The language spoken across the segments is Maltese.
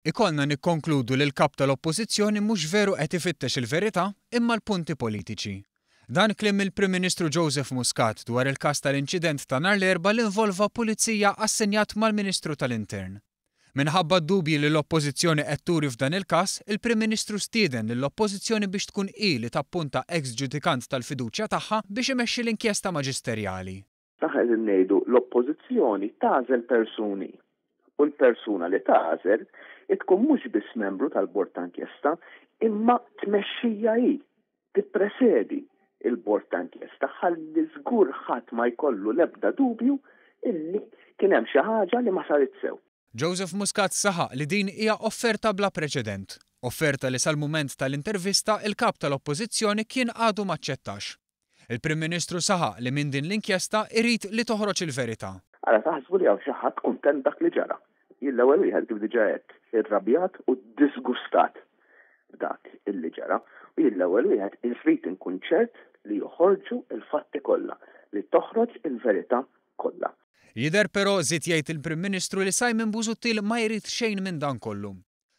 Ikollna nikkonkludu li l-Kap tal-Oppożizzjoni mhux veru qed ifittex il-verità imma l-punti politiċi. Dan kliem il-Prim Ministru Joseph Muscat dwar il-każ tal-inċident ta' nhar l-Erbgħa li involva pulizija assenjat mal-Ministru tal-Intern. Minħabba d-dubji li l-Oppożizzjoni qed turi f'dan il-każ, il-Prim Ministru stieden lill-Oppożizzjoni biex tkun hi li tappunta eks ġudikant tal-fiduċja tagħha biex imexxi l-inkjesta maġisterjali. Aħna qegħdin ngħidu l-Oppożizzjoni tagħżel persuni u l-persuna li tagħżel tkun mhux biss membru tal-bord ta' inkjesta imma tmexxija hi, tippresedi l-bord ta' inkjesta ħalli żgur ħadd ma jkollu l-ebda dubju illi kien hemm xi ħaġa li ma saritx sew. Joseph Muscat saħaq li din hija offerta bla preċedent, offerta li sal-mument tal-intervista il-Kap tal-Oppożizzjoni kien għadu m'aċċettax. Il-Prim Ministru saħaq li minn din l-inkjesta irid li toħroġ il-verità. Ara taħsbu li hawn xi ħadd kuntent b'dak li ġara. Jien l-ewwel wieħed kif diġà għedt, irrabjat u ddisgustat b'dak illi ġara. U jien l-ewwel wieħed irrid inkun ċert li joħorġu l-fatti kollha, li toħroġ il-verità kollha. Jidher però, żied jgħid il-Prim Ministru, li Simon Busuttil ma jrid xejn minn dan kollu.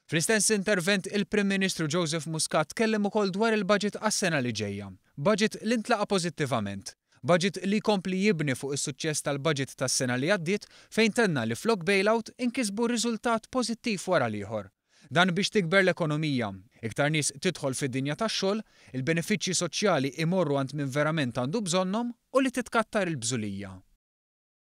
Fl-istess intervent, il-Prim Ministru Joseph Muscat tkellem ukoll dwar il-budget għas-sena li ġejja. Budget li ntlaqa' pożittivament. Budget li jkompli jibni fuq is-suċċess tal-budget tas-sena li għaddiet fejn tenna li flok bailout inkisbu riżultat pożittiv wara l-ieħor. Dan biex tikber l-ekonomija, iktar nies tidħol fid-dinja tax-xogħol, il-benefiċċji soċjali imorru għand min verament għandu bżonnhom u li titkattar il-bżulija.